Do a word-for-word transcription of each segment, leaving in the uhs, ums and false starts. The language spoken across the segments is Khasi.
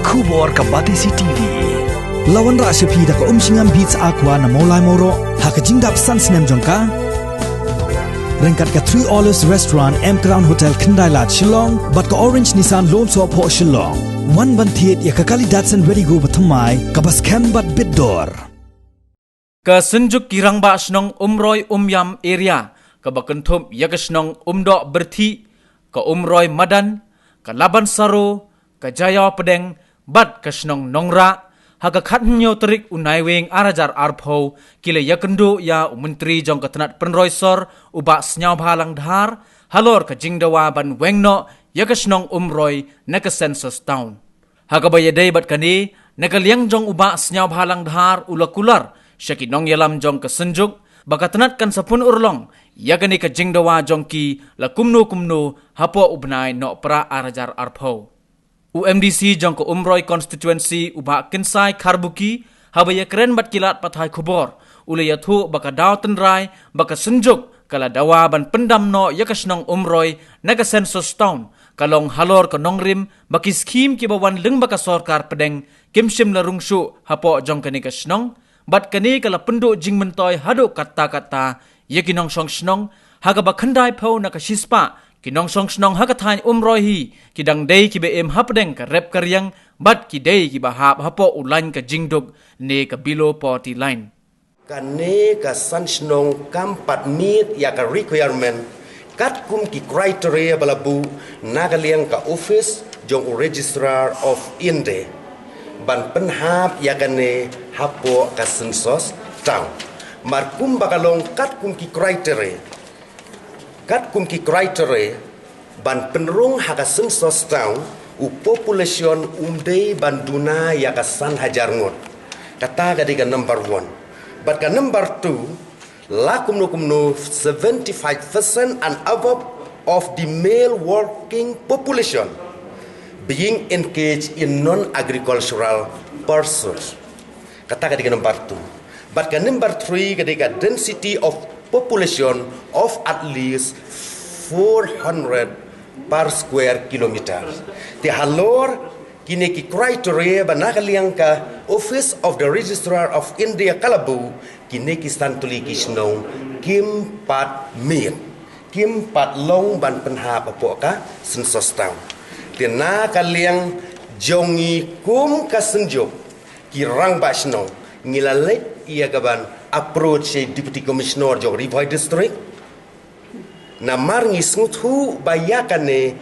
Khubor ka Batesi T V. La wanrah sha phi da ka Umshngam Beats Aqua na Mawlai Mawroh ha ka jingdap san snem jong ka. Ryngkat ka Three Olives Restaurant, M Crown Hotel, Khyndailad, Shillong, bad ka Orange Nissan Lawmsohphoh, Shillong. Wan ban thied ïa ka kali Datsun Redi-GO bathymmai kaba skhem bad bit dor. Ka Synjuk ki Rangbah Shnong Umroi Umïam Area, kaba kynthup ïa ka shnong Umdoh Byrthih, ka Umroi Madan, ka Laban Saro, ka Jaïaw Pdeng, bad ka shnong Nongrah, ha ka khathynñiew tarik u Naiwieng ar hajar arphew, ki la ïakynduh ïa u Myntri jong ka tnat pynroi sor, u Bah Sniawbhalang Dhar, halor ka jingdawa ban weng noh ïa ka shnong Umroi na ka Census Town. Ha kaba ïadei bad kane, na ka liang jong u Bah Sniawbhalang Dhar u la kular sha ki nongïalam jong ka Synjuk ba ka tnat kan sa pynurlong ïa kane ka jingdawa jong ki la kumno kumno hapoh u bnai Nohprah ar hajar arphew. U M D C jong ka Umroi Constituency, u Bah Kynsai Kharbuki, haba ïakren bad ki lad pathai khubor, u la ïathuh ba ka daw tynrai ba ka Synjuk ka la dawa ban pyndam noh ïa ka shnong Umroi na ka Census Town ka long halor ka nongrim ba ki skhim kiba wan lyngba ka sorkar pdeng kim shym la rung shuh hapoh jong kane ka shnong, bad kane ka la pynduh jingmyntoi haduh katta katta ïa ki nongshong shnong, ha kaba khyndaiphew na ka shispah ki nongshong shnong ha ka thaiñ Umroi hi ki dang dei kiba im hapdeng ka rep ka riang bad ki dei kiba hap hapoh u lain ka jingduk ne ka below poverty line. Kane ka san shnong kam pat meet ïa ka requirement katkum ki criteria ba la buh na ka liang ka office jong u Registrar of India ban pynhap ïa kane hapoh ka Census Town. Mar kumba ka long katkum ki criteria, katkum ki criteria ban pynrung ha ka Census Town, u population um dei ban duna ïa ka san hajar ngut. Kata ka dei ka number one. Bad ka number two, la kumno kumno seventy-five percent and above of the male working population being engaged in non-agricultural pursuits. Kata ka dei ka number two. Bad ka number three ka dei ka density of population of at least four hundred per square kilometer. Te halor kine ki criteria ba na ka liang ka Office of the Registrar of India ka la buh, kine ki san tylli ki shnong kim pat meet, kim pat long ban pynhap hapoh ka Census Town. Te na ka liang jong ngi kum ka Synjuk ki Rangbah Shnong, ngi la leit ïa ka ban approach ïa i Deputy Commissioner jong Ri Bhoi District. Namar ngi sngewthuh ba ïa kane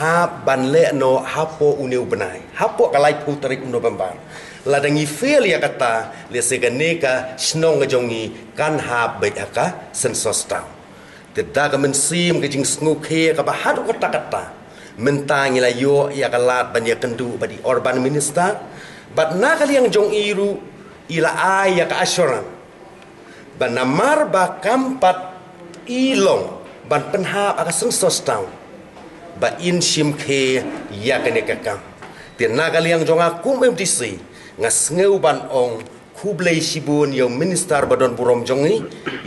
hap ban leh noh hapoh une u bnai, hapoh ka laiphew tarik November. Lada ngi fail ïa kata, lehse kane ka shnong ka jong ngi kan hap beit ha ka Census Town. Te da ka mynsiem ka jingsngewkhia kaba haduh katta katta, mynta ngi la ïoh ïa ka lad ban ïakynduh bad i Urban Minister, bad na ka liang jong i ruh i la ai ïa ka assurance ba namar ba kam pat i long ban pynhap ha ka Census Town, ba in shim khie ïa kane ka kam. Te na ka liang jong nga kum M D C, nga sngew ban ong khublei shibun ïa u Minister ba don burom jong ngi,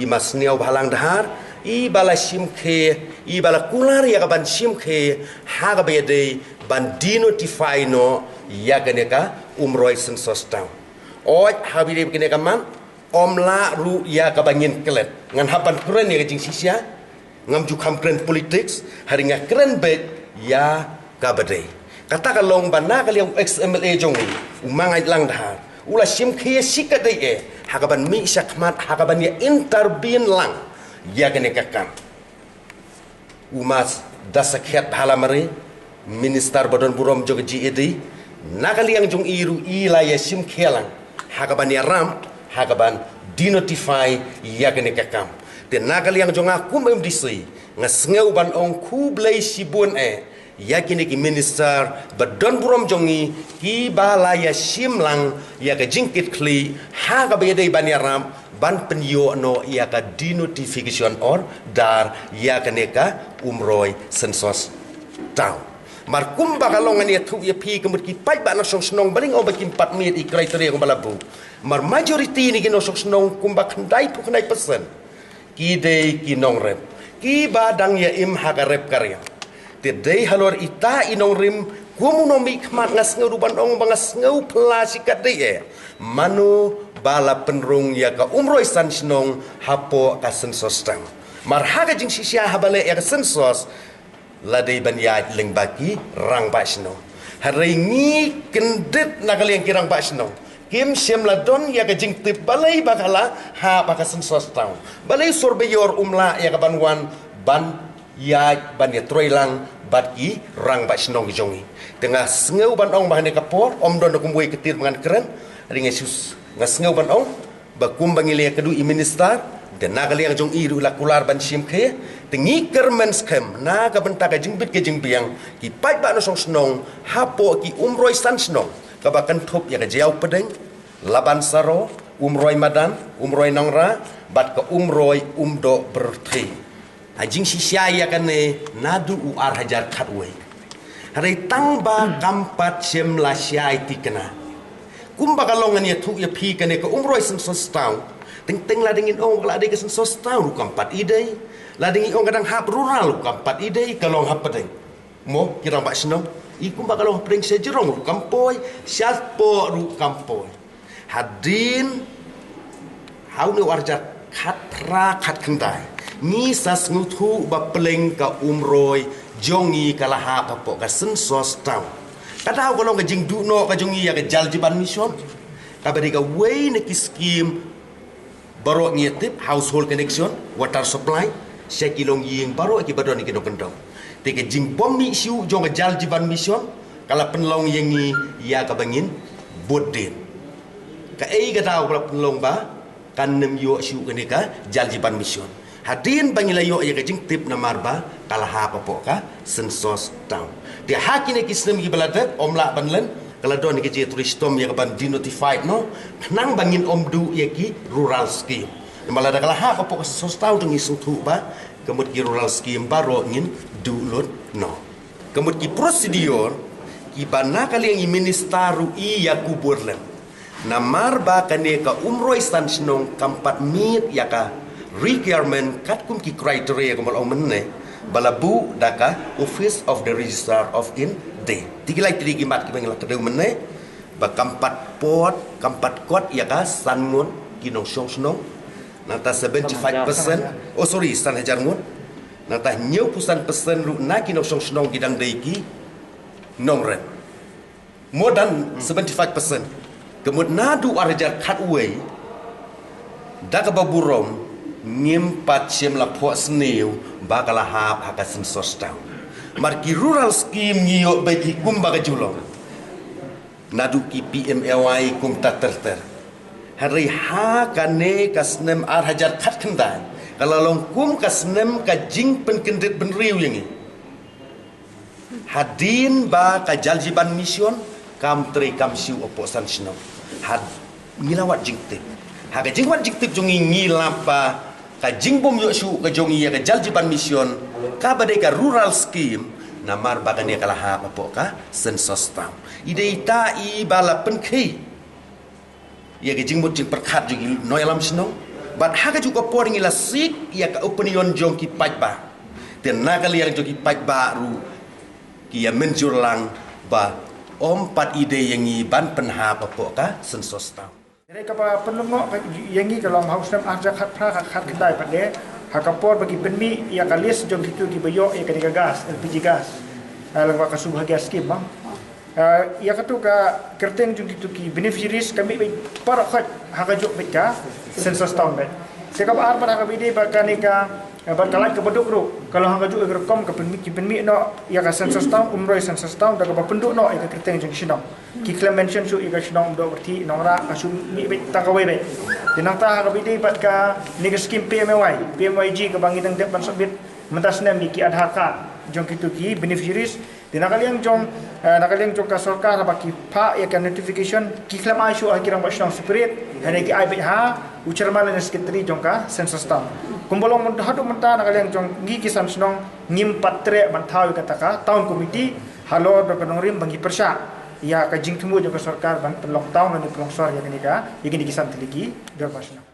i Ma Sniawbhalang Dhar, i ba la shim khie, i ba la kular ïa ka ban shim khie ha kaba ïadei ban denotify noh ïa kane ka Umroi Census Town. Hooid, haba ïadei bad kane ka mat, ym lah ruh ïa kaba ngin klet. Ngan hap ban kren ïa ka jingshisha, ngam ju kham kren politics, hynrei nga kren beit ïa kaba dei. Kata ka long ba na ka liang u ex M L A jong ngi, u Ma Ngaitlang Dhar, u la shim khie shi katdei eh ha ka ban mih shakhmat, ha ka ban ïa intervene lang ïa kane ka kam. U Ma Dasakhiat Bhalamari, Minister ba don burom jong ka G A D, na ka liang jong i ruh i la ïa shim khie lang ha ka ban ïarap, ha ka ban denotify ïa kane ka kam. Te na ka liang jong nga kum M D C, nga sngew ban ong khublei shibun eh ïa kine ki minister ba don burom jong ngi, ki ba la ïa shim lang ïa ka jingkitkhlieh ha kaba ïadei ban ïarap ban pynïoh noh ïa ka denotification order ïa kane ka Umroi Census Town. Mar kumba ka long, ngan ïathuh ïa phi, ka mut ki paidbah nongshong shnong, balei nga ong ba kim pat meet i criteria kumba la buh. Mar majority na ki nongshong shnong kumba khyndaiphew khyndai percent ki dei ki nongrep, ki ba dang ïa im ha ka rep ka riang. Te dei halor ita i nongrim Kum u nongmihkhmat nga sngew ruh ban ong ba nga sngew phylla shikatdei eh. Mano ba la pynrung ïa ka Umroi San Shnong hapoh ka Census Town? Mar ha ka jingshisha haba leh ïa ka census, la dei ban ïaid lyngba ki rangbah shnong. Hynrei ngi kyndit na ka liang ki rangbah shnong, kim shym la don ïa ka jingtip balei ba ka la hap ha ka Census Town. Balei surveyor um lah ïa ka ban wan ban ïaid ban ïatrei lang bad ki rangbah shnong jong ngi. Te nga sngew ban ong ba ha kane ka por ym don da kumwei ka tir ba ngan kren. Hynrei nga sngew ban ong ba kumba ngi la ïakynduh i minister, te na ka liang jong i ruh la kular ban shim khie. Te ngi kyrmen skhem na ka bynta ka jingbit ka jingbiang ki paidbah na shnong shnong hapoh ki Umroi San Shnong, kaba kynthup ïa ka Jaïaw Pdeng, Laban Saro, Umroi Madan, Umroi Nongrah bad ka Umroi Umdoh Pyrthei. Ha jingshisha ïa kane naduh u ar hajar khatwei. Hynrei tang ba kam pat shym la shai thikna. Kumba ka long ngan ïathuh ïa phi, kane ka Umroi Census Town, teng teng la dang in ong ba ka la dei ka Census Town ruh kam pat i dei. La dang in ong ka dang hap rural ruh kam pat i dei, ka long hapdeng. Mo ki rangbah shnong, i kumba ka long hapdeng sha jrong ruh kam poi, shapoh ruh kam poi. Hadien ha une u ar hajar khatphra khatkhyndai, ngi sa sngewthuh ba pleng ka Umroi jong ngi ka la hap hapoh ka Census Town. Ka daw ka long ka jingduh noh ka jong ngi ïa ka Jal Jeevan Mission, kaba dei kawei na ki skim baroh ngi ïa tip, household connection, water supply sha ki longïing baroh kiba don ha ki nongkyndong. Te ka jingbym mih shuh jong ka Jal Jeevan Mission ka la pynlong ïa ngi ïa kaba ngin bud dien. Kaei ka daw ba la pynlong ba kan ym ïoh shuh kane ka Jal Jeevan Mission? Hadien ba ngi la ïoh ïa ka jingtip namar ba ka la hap hapoh ka Census Town. Te ha kine ki snem kiba la dep ym lah ban len, ka la don ka jingïatrei shitom ïa ka ban denotified noh, khnang ba ngin ym duh ïa ki rural scheme. Namar lada ka la hap hapoh ka Census Town te ngi sngewthuh ba ka mut ki rural scheme baroh ngin duh lut noh. Ka mut ki procedure kiba na ka liang i minister ruh i ïa kubur lem. Namar ba kane ka Umroi San Shnong kam pat meet ïa ka requirement katkum ki criteria kumba la ong mynne ba la buh da ka Office of the Registrar of India. Te ki lai tylli ki mat kiba ngi la kdew mynne ba kam pat poi, kam pat kot ïa ka san ngut ki nongshong shnong. Nangta seventy five percent, oh sorry, san hajar ngut. Nangta hynñiewphew san percent ruh na ki nongshong shnong ki dang dei ki nongrep. More than seventy five percent. Ka mut naduh ar hajar khatwei, da kaba burom, ngim pat shym la phohsniew ba ka la hap ha ka Census Town. Mar ki rural scheme ngi ïoh beit hi kumba ka ju long, naduh ki P M A Y kumta ter ter. Hynrei ha kane ka snem ar hajar khatkhyndai ka la long kum ka snem ka jingpynkyndit bynriew ïa ngi. Hadien ba ka Jal Jeevan Mission kam trei kam shuh hapoh San Shnong, had ngi la wad jingtip. Ha ka jingwad jingtip jong ngi, ngi lap ba ka jingbym ïoh shuh ka jong ngi ïa ka Jal Jeevan Mission kaba dei ka rural scheme, namar ba kane ka la hap hapoh ka Census Town. I dei ita i ba la pynkhih ïa ka jingmut jingpyrkhat jong ki nongïalam shnong. Bad ha kajuh ka por ngi la seek ïa ka opinion jong ki paidbah. Te na ka liang jong ki paidbah ruh ki ïa mynjur lang ba ym pat i dei ïa ngi ban pynhap hapoh ka Census Town. Hynrei kaba pynlong noh ka ïa ngi ka long ha u snem ar hajar khatphra khatkhyndai pat de, ha ka por ba ki pynmih ïa ka list jong kito kiba ïoh ïa kane ka gas, L P G gas, eh, lyngba ka Saubhagya scheme, bang. Eh, ïa kato ka kyrteng jong kito ki beneficiaries ka mih beit baroh khoit ha kajuh beit ka Census Town beit. Te kaba ar pat ha kaba ïadei bad kane ka, eh, bad ka light kaba duk ruh ka long ha kajuh ka rukom, ka pynmih, ki pynmih noh ïa ka Census Town, Umroi Census Town, da kaba pynduh noh ïa ka kyrteng jong ki shnong. Ki khlem mention shuh ïa ka shnong Umdoh Pyrthei, Nongrah, ka shu mih beit tang kawei beit. Te nangta ha kaba ïadei bad kane ka scheme P M A Y, P M Y G kaba ngi dang dep ban submit mynta snem ïa ki Aadhaar card jong kito ki beneficiaries. Te na ka liang jong, eh, na ka liang jong ka sorkar haba ki phah ïa ka notification ki khlem ai shuh ha ki rangbah shnong separate, hynrei ki ai beit ha u chairman lane secretary jong ka Census Town. Kumba long myn-, haduh mynta na ka liang jong ngi ki san shnong ngim pat treh ban thaw ïa kata ka town committee halor da ka nongrim ba ngi pyrshah ïa ka jingthmu jong ka sorkar ban pynlong town lane pynlong sor ïa kane ka, ïa kine ki san tylli ki dorbar shnong.